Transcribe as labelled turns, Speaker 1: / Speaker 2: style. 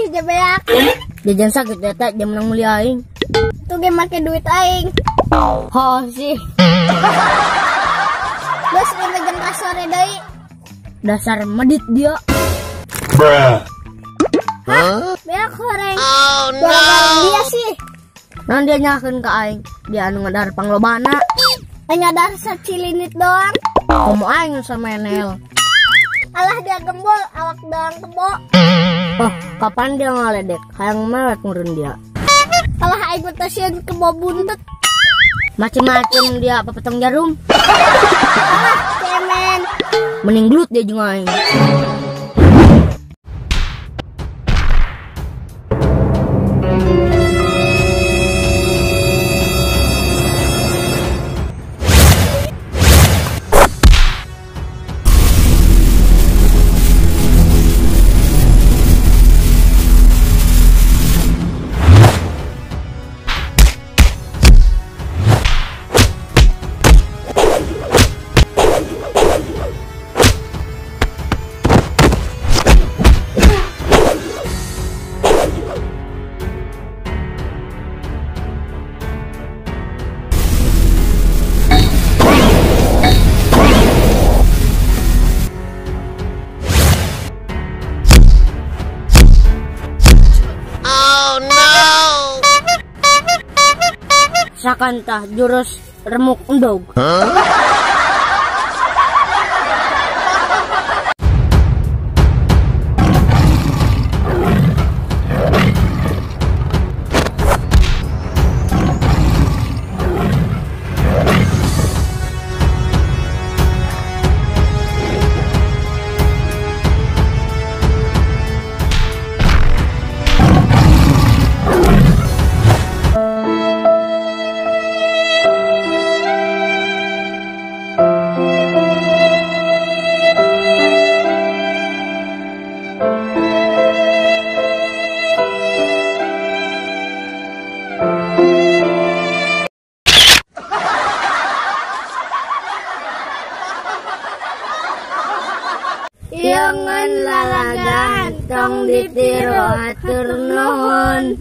Speaker 1: Ih, jebeak.
Speaker 2: Jajan sakit eta jam menang meuli aing.
Speaker 1: Tuh ge make duit aing.
Speaker 2: Oh sih.
Speaker 1: Geus jeung ka sore deui.
Speaker 2: Dasar medit dia.
Speaker 3: Bruh.
Speaker 1: Hah? Beak horeng. Oh no. Gara-gara dia sih.
Speaker 2: Nah dia nyalakeun ka aing. Dia anu ngadahar panglobana.
Speaker 1: Ngadahar sacilinit doang.
Speaker 2: Komo aing sama Enel.
Speaker 1: Alah dia gembol, awak doang kebo.
Speaker 2: Oh, kapan dia ngaledek? Hayang mewek ngurun dia.
Speaker 1: Alah aing teh sieun kebo buntut.
Speaker 2: Macem-macem dia apa petong jarum.
Speaker 1: Alah, cemen.
Speaker 2: Mending gelut dia jeung aing. Sakantah jurus remuk endog.
Speaker 3: Huh?
Speaker 2: Jangan lalagan tong ditiru atur nuhun.